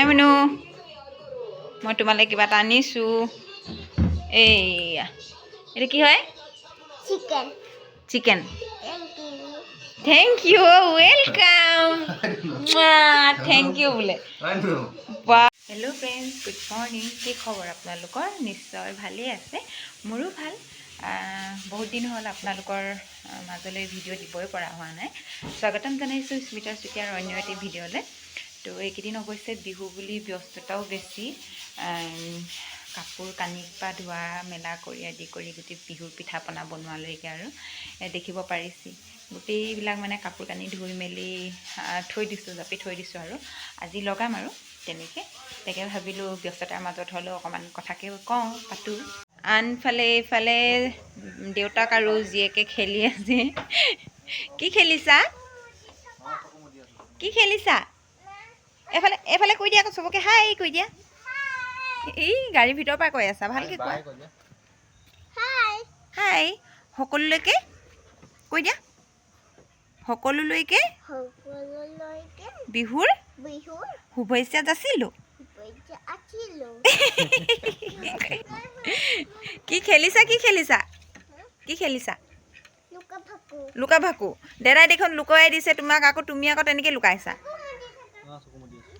মুনু, মই তোমালৈ কিবা এটা আনিছোঁ। এইয়া, এইটো কি হয়? Chicken. Chicken. Thank you. Thank you, welcome, thank you বোলে। Hello' friends, good morning. কি খবৰ আপোনালোকৰ? নিশ্চয় ভালেই আছে। মোৰো ভাল। বহুত দিন হ'ল আপোনালোকৰ মাজলৈ ভিডিঅ' দিবই পৰা হোৱা নাই। স্বাগতম জনাইছোঁ স্মিতা চুতীয়াৰ অন্য এটি ভিডিঅ'লৈ। তো এইকেইদিন অৱশ্যে বিহু বুলি ব্যস্ততাও বেছি, কাপোৰ কানি পৰা ধোৱা মেলা কৰি আদি কৰি গোটেই বিহুৰ পিঠা পনা বনোৱালৈকে আৰু দেখিব পাৰিছে গোটেইবিলাক মানে কাপোৰ কানি ধুই মেলি থৈ দিছোঁ, জাপি থৈ দিছোঁ আৰু আজি লগাম আৰু তেনেকৈ। তাকে ভাবিলোঁ ব্যস্ততাৰ মাজত হ'লেও অকণমান কথাকে কওঁ, পাতোঁ। আনফালে এইফালে দেউতাক আৰু জীয়েকে খেলি আছে। কি খেলিছা? কি খেলিছা? এইফালে এইফালে কৈ দিয়া আকৌ, চবকে হাই কৈ দিয়া। এই গাড়ীৰ ভিতৰৰ পৰা কৈ আছা, ভালকৈ কোৱা। Hi. হাই সকলোলৈকে কৈ দিয়া, সকলোলৈকে। সকলোলৈকে বিহুৰ বিহুৰ শুভেচ্ছা যাচিলোঁ। শুভেচ্ছা আছিলো। কি খেলিছা? কি খেলিছা? কি খেলিছা? লুকা ভাকু। লুকা ভাকু। দেদাই দেখোন লুকুৱাই দিছে তোমাক, আকৌ তুমি আকৌ তেনেকৈ লুকাইছা। চকু মুদি আছো।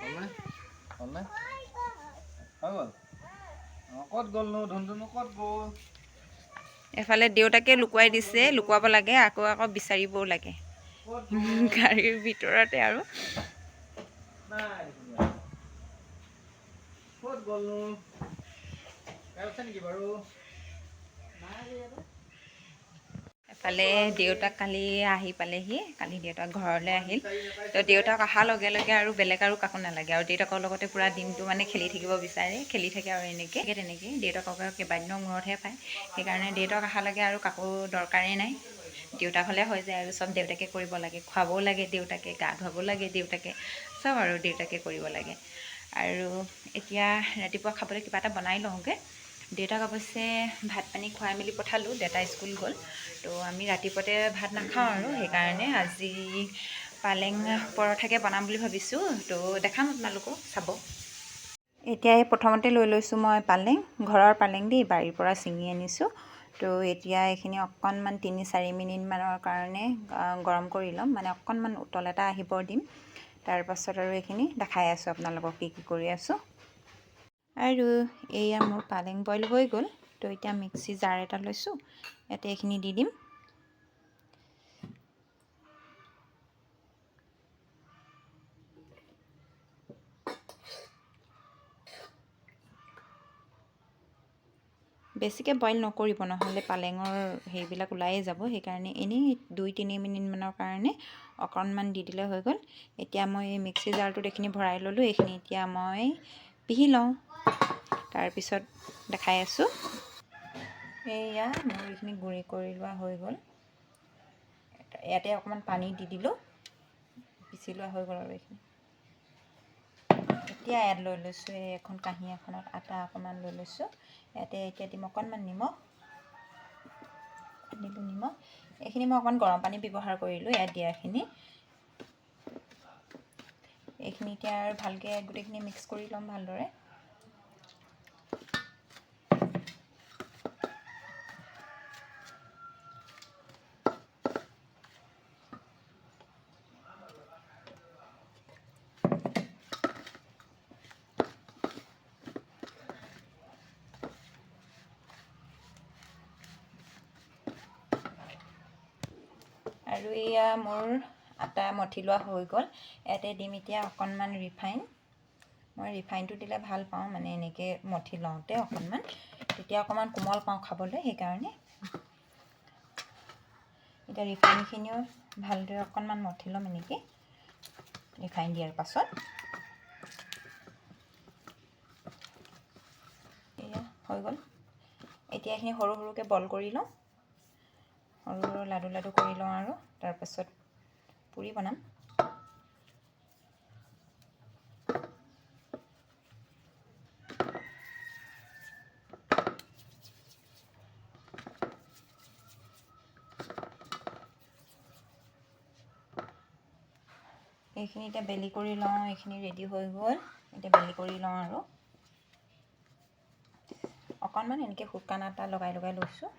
হ'লনে? হ'লনে? হৈ গ'ল। অঁ, ক'ত গ'লনো ধুনধুনু, ক'ত গ'ল? এফালে দেউতাকে লুকুৱাই দিছে, লুকুৱাব লাগে আকৌ, আকৌ বিচাৰিবও লাগে। ক'ত গ'ল? গাড়ীৰ ভিতৰতে আৰু। নাই দেখোন ইয়াত। ক'ত গ'লনো? ইয়াত আছে নেকি বাৰু? নাই যে ইয়াতে। এফালে দেউতাক কালি আহি পালেহি, কালি দেউতাক ঘৰলৈ আহিল। তো দেউতাক অহাৰ লগে লগে আৰু বেলেগ আৰু কাকো নালাগে আৰু দেউতাকৰ লগতে পূৰা দিনটো মানে খেলি থাকিব বিচাৰে, খেলি থাকে আৰু এনেকৈ তেনেকৈ। দেউতাকক আৰু কেইবাদিনৰ মূৰতহে পায়, সেইকাৰণে দেউতাক অহাৰ লগে আৰু কাকো দৰকাৰেই নাই, দেউতাক হ'লে হৈ যায় আৰু চব দেউতাকে কৰিব লাগে, খুৱাবও লাগে দেউতাকে, গা ধুৱাব লাগে দেউতাকে, চব আৰু দেউতাকে কৰিব লাগে। আৰু এতিয়া ৰাতিপুৱা খাবলৈ কিবা এটা বনাই লওঁগৈ। দেউতাক অৱশ্যে ভাত পানী খুৱাই মেলি পঠালোঁ, দেউতা স্কুল গ'ল। তো আমি ৰাতিপুৱাতে ভাত নাখাওঁ আৰু সেইকাৰণে আজি পালেং পৰঠাকে বনাম বুলি ভাবিছোঁ। তো দেখাম আপোনালোকক, চাব। এতিয়া এই প্ৰথমতে লৈ লৈছোঁ মই পালেং, ঘৰৰ পালেং দেই, বাৰীৰ পৰা ছিঙি আনিছোঁ। তো এতিয়া এইখিনি অকণমান 3-4 মিনিটমানৰ কাৰণে গৰম কৰি ল'ম, মানে অকণমান উতল এটা আহিব দিম। তাৰপাছত আৰু এইখিনি দেখাই আছোঁ আপোনালোকক কি কি কৰি আছোঁ। আৰু এয়া মোৰ পালেং বইল হৈ গ'ল। তো এতিয়া মিক্সি জাৰ এটা লৈছোঁ, ইয়াতে এইখিনি দি দিম। বেছিকৈ বইল নকৰিব, নহ'লে পালেঙৰ হেৰিবিলাক ওলায়ে যাব, সেইকাৰণে এনেই 2-3 মিনিটমানৰ কাৰণে অকণমান দি দিলে হৈ গ'ল। এতিয়া মই এই মিক্সি জাৰটোত এইখিনি ভৰাই ল'লোঁ, এইখিনি এতিয়া মই পিহি লওঁ, তাৰপিছত দেখাই আছোঁ। এয়া মোৰ এইখিনি গুড়ি কৰি লোৱা হৈ গ'ল। ইয়াতে অকণমান পানী দি দিলোঁ, পিচি লোৱা হৈ গ'ল আৰু এইখিনি। এতিয়া ইয়াত লৈ লৈছোঁ এই এখন কাঁহী এখনত আটা অকণমান লৈ লৈছোঁ। ইয়াতে এতিয়া দিম অকণমান নিমখ, দিলোঁ নিমখ। এইখিনি মই অকণমান গৰম পানী ব্যৱহাৰ কৰিলোঁ ইয়াত দিয়াখিনি। এইখিনি এতিয়া আৰু ভালকৈ গোটেইখিনি মিক্স কৰি ল'ম ভালদৰে। আৰু এয়া মোৰ আটা মঠি লোৱা হৈ গ'ল। ইয়াতে দিম এতিয়া অকণমান ৰিফাইন। মই ৰিফাইনটো দিলে ভাল পাওঁ, মানে এনেকৈ মঠি লওঁতে অকণমান তেতিয়া অকণমান কোমল পাওঁ খাবলৈ, সেইকাৰণে। এতিয়া ৰিফাইনখিনিও ভালদৰে অকণমান মঠি ল'ম এনেকৈ ৰিফাইন দিয়াৰ পাছত। এয়া হৈ গ'ল। এতিয়া এইখিনি সৰু সৰুকৈ বল কৰি লওঁ, সৰু সৰু লাডু লাডু কৰি লওঁ আৰু তাৰপাছত পুৰি বনাম। এইখিনি এতিয়া বেলি কৰি লওঁ। এইখিনি ৰেডি হৈ গ'ল, এতিয়া বেলি কৰি লওঁ। আৰু অকণমান এনেকৈ শুকান আটা লগাই লগাই লৈছোঁ।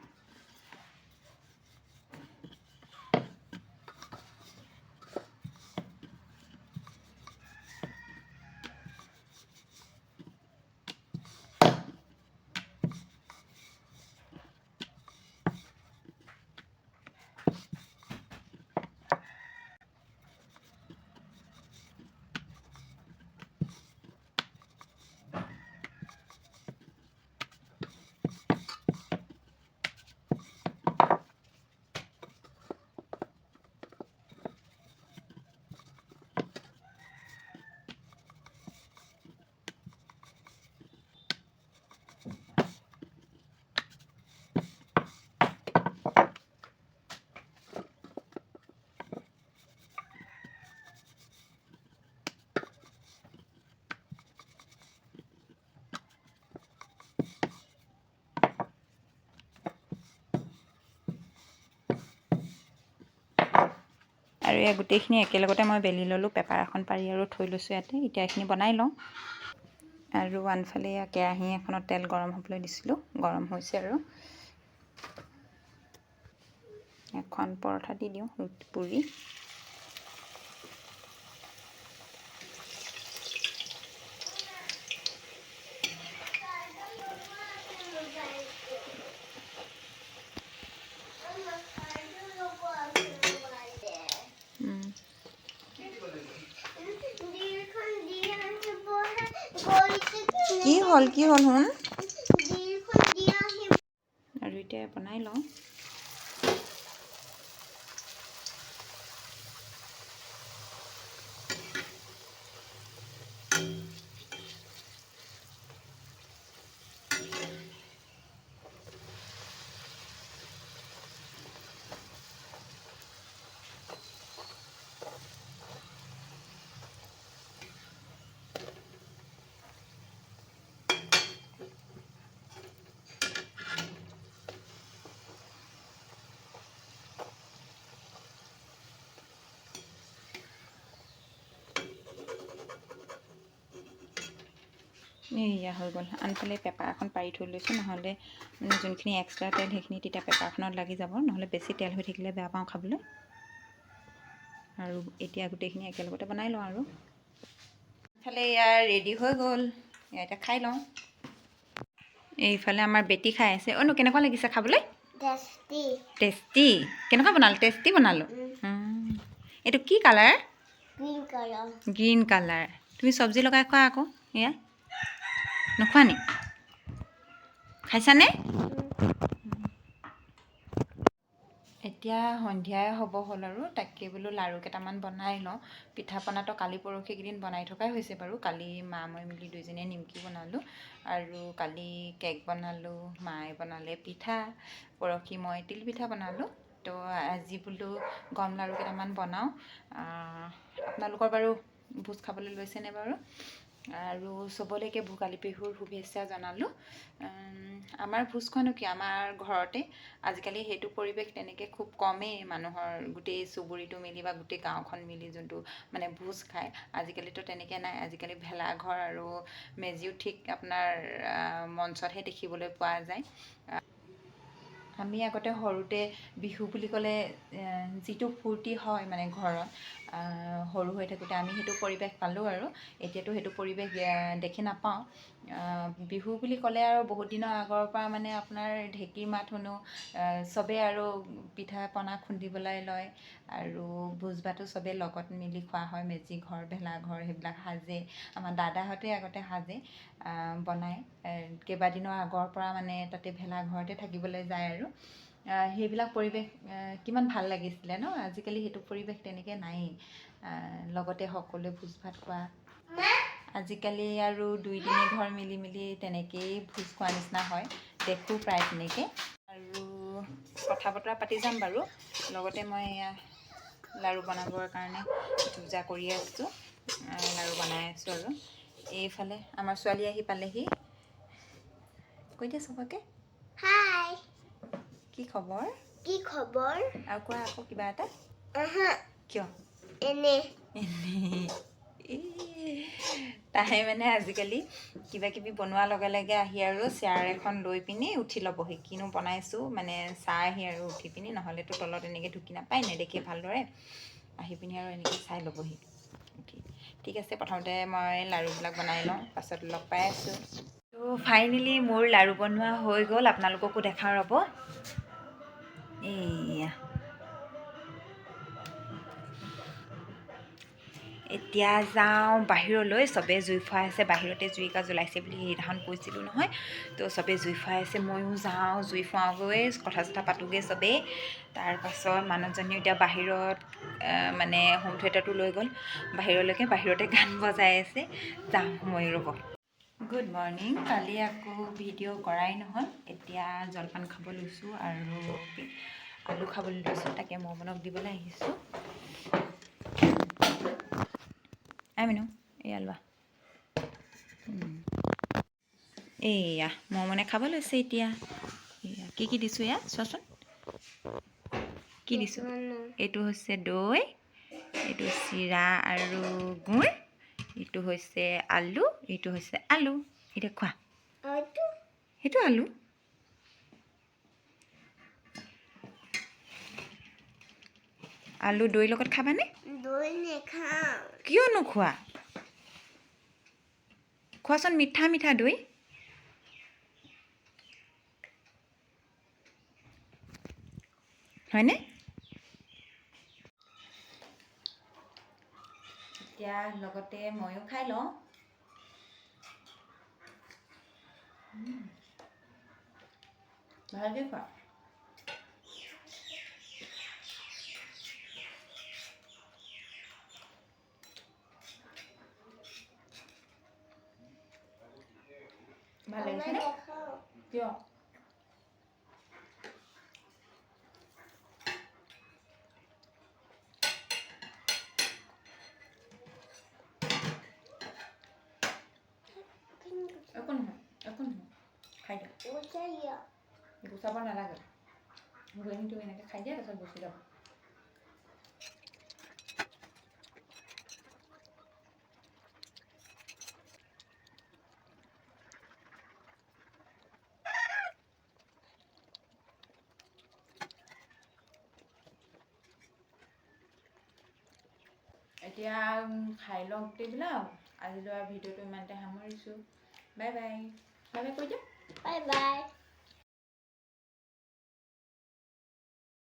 আৰু এই গোটেইখিনি একেলগতে মই বেলি ল'লোঁ, পেপাৰ এখন পাৰি আৰু থৈ লৈছোঁ ইয়াতে। এতিয়া এইখিনি বনাই লওঁ। আৰু আনফালে এয়া কেৰাহী এখনত তেল গৰম হ'বলৈ দিছিলোঁ, গৰম হৈছে। আৰু এখন পৰঠা দি দিওঁ, ৰুটি পুৰি। কি হ'ল, কি হ'ল শুন? আৰু এতিয়া বনাই লওঁ। এয়া হৈ গ'ল। আনফালে পেপাৰ এখন পাৰি থৈ লৈছোঁ, নহ'লে মানে যোনখিনি এক্সট্ৰা তেল সেইখিনি তেতিয়া পেপাৰখনত লাগি যাব। নহ'লে বেছি তেল হৈ থাকিলে বেয়া পাওঁ খাবলৈ। আৰু এতিয়া গোটেইখিনি একেলগতে বনাই লওঁ। আৰু ইফালে এয়া ৰেডি হৈ গ'ল, এয়া এতিয়া খাই লওঁ। এইফালে আমাৰ বেটি খাই আছে। অ' কেনেকুৱা লাগিছে খাবলৈ? টেষ্টি। টেষ্টি। কেনেকুৱা বনালোঁ? টেষ্টি বনালোঁ। এইটো কি colour? Green colour. Green colour. তুমি চব্জি লগাই খোৱা আকৌ, এয়া নোখোৱা নি? খাইছানে? এতিয়া সন্ধিয়াই হ'ব হ'ল আৰু তাকে বোলো লাড়ু কেইটামান বনাই লওঁ। পিঠা পনাটো কালি পৰহি কেইদিন বনাই থকাই হৈছে বাৰু। কালি মা মই মিলি দুইজনীয়ে নিমকি বনালোঁ আৰু কালি কেক বনালোঁ, মায়ে বনালে পিঠা, পৰহি মই তিলপিঠা বনালোঁ। তো আজি বোলো গম লাড়ু কেইটামান বনাওঁ। আপোনালোকৰ বাৰু ভোজ খাবলৈ লৈছেনে বাৰু? আৰু চবলৈকে ভোগালী বিহুৰ শুভেচ্ছা জনালোঁ। আমাৰ ভোজখনো কি আমাৰ ঘৰতে আজিকালি সেইটো পৰিৱেশ তেনেকৈ খুব কমেই, মানুহৰ গোটেই চুবুৰীটো মিলি বা গোটেই গাঁওখন মিলি যোনটো মানে ভোজ খায়, আজিকালিতো তেনেকৈ নাই। আজিকালি ভেলাঘৰ আৰু মেজিও ঠিক আপোনাৰ মঞ্চতহে দেখিবলৈ পোৱা যায়। আমি আগতে সৰুতে বিহু বুলি ক'লে যিটো ফূৰ্তি হয় মানে ঘৰত সৰু হৈ থাকোঁতে আমি সেইটো পৰিৱেশ পালোঁ আৰু এতিয়াতো সেইটো পৰিৱেশ দেখি নাপাওঁ। বিহু বুলি ক'লে আৰু বহুত দিনৰ আগৰ পৰা মানে আপোনাৰ ঢেঁকীৰ মাত শুনো, চবেই আৰু পিঠা পনা খুন্দিবলৈ লয় আৰু ভোজ ভাতো চবেই লগত মিলি খোৱা হয়। মেজি ঘৰ, ভেলাঘৰ সেইবিলাক সাজে, আমাৰ দাদাহঁতে আগতে সাজে, বনায়। কেইবাদিনৰ আগৰ পৰা মানে তাতে ভেলাঘৰতে থাকিবলৈ যায় আৰু সেইবিলাক পৰিৱেশ কিমান ভাল লাগিছিলে ন? আজিকালি সেইটো পৰিৱেশ তেনেকৈ নায়েই। লগতে সকলোৱে ভোজ ভাত খোৱা, আজিকালি আৰু দুই তিনি ঘৰ মিলি মিলি তেনেকেই ভোজ খোৱা নিচিনা হয়, দেখোঁ প্ৰায় তেনেকৈ। আৰু কথা বতৰা পাতি যাম বাৰু, লগতে মই এয়া লাড়ু বনাবৰ কাৰণে যো-জা কৰি আছোঁ, লাড়ু বনাই আছোঁ। আৰু এইফালে আমাৰ ছোৱালী আহি পালেহি। কৈ দিয়া চবকে। হাই। কি খবৰ? কি খবৰ? আৰু কোৱা আকৌ কিবা এটা। কিয়? এনে। তাই মানে আজিকালি কিবা কিবি বনোৱাৰ লগে লগে আহি আৰু চেয়াৰ এখন লৈ পিনি উঠি ল'বহি, কিনো বনাইছোঁ মানে চাইহি আৰু উঠি পিনি, নহ'লেতো তলত এনেকৈ ঢুকি নাপায়, নেদেখে ভালদৰে, আহি পিনি আৰু এনেকৈ চাই ল'বহি উঠি। ঠিক আছে, প্ৰথমতে মই লাড়ুবিলাক বনাই লওঁ, পাছত লগ পাই আছোঁ। ত' ফাইনেলি মোৰ লাড়ু বনোৱা হৈ গ'ল, আপোনালোককো দেখাওঁ ৰ'ব। এইয়া এতিয়া যাওঁ বাহিৰলৈ, চবেই জুই ফুৱাই আছে, বাহিৰতে জুইকা জ্বলাইছে বুলি সেইদিনাখন কৈছিলোঁ নহয়। তো চবেই জুই ফুৱাই আছে, ময়ো যাওঁ জুই ফুৱাওঁগৈ, কথা চথা পাতোঁগৈ চবেই। তাৰপাছত মানুহজনীও এতিয়া বাহিৰত মানে হোম থিয়েটাৰটো লৈ গ'ল বাহিৰলৈকে, বাহিৰতে গান বজাই আছে। যাওঁ ময়ো ৰ'ব। Good morning. কালি আকৌ ভিডিঅ' কৰাই নহ'ল, এতিয়া জলপান খাব লৈছোঁ আৰু আলু খাবলৈ লৈছোঁ, তাকে মমনক দিবলৈ আহিছোঁ। আই মিনু, এয়া লোৱা। এইয়া মমনে খাব লৈছে এতিয়া। এয়া কি কি দিছোঁ এয়া চোৱাচোন, কি দিছোঁ? এইটো হৈছে দৈ, এইটো চিৰা আৰু গুড়, এইটো হৈছে আলু, এইটো হৈছে আলু। এতিয়া খোৱা, সেইটো আলু। আলু দৈৰ লগত খাবানে? দৈ নেখাওঁ। কিয় নোখোৱা? খোৱাচোন, মিঠা মিঠা দৈ। হয়নে? এতিয়া লগতে ময়ো খাই লওঁ। ভালকৈ খোৱা। ভাল লাগিছেনে? কিয়? একো নহয়, একো নহয়, খাই দিয়া, গুচাব নালাগে। তুমি এনেকৈ খাই দিয়া, তাৰপিছত গুচি যাব। এতিয়া খাই লওঁ গোটেইবিলাক। আজিলৈ আৰু ভিডিঅ'টো ইমানতে সামৰিছোঁ। Bye bye. বাই বাই কৈ দিয়া। Bye bye.